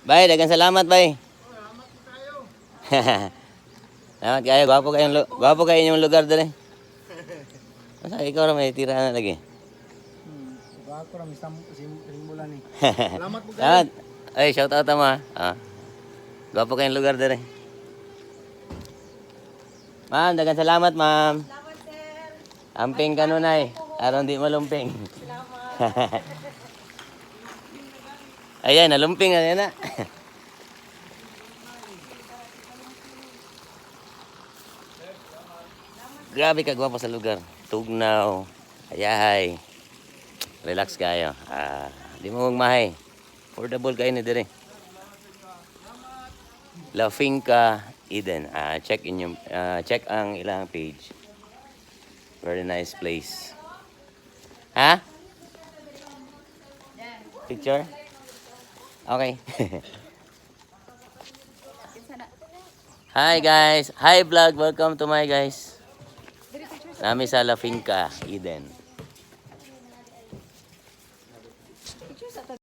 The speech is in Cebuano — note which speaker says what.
Speaker 1: Bye, daghang salamat, bye. Salamat kayo, gwapo kayo inyong lugar dere. Asa ikaw ra may tira na lagi.
Speaker 2: Ako ra simbulan ni. Salamat po.
Speaker 1: Salamat. Ay, shout out ama. Ah. Gwapo kayong lugar dere. Ma'am, daghang salamat, ma'am.
Speaker 3: Salamat, sir.
Speaker 1: Amping kanunay. Aron di malumping.
Speaker 3: Salamat.
Speaker 1: Ayan, nalumping ayan na. Grabe ka gwapo sa lugar. Tugnaw, ayahay. Relax kayo. Ah, di mo mahay. Affordable kayo ni dire. La Finca Eden. Ah, check ang ilang page. Very nice place. Ha? Picture? Okay. Hi guys. Hi vlog. Welcome to my guys. Nami sa La Finca, Eden.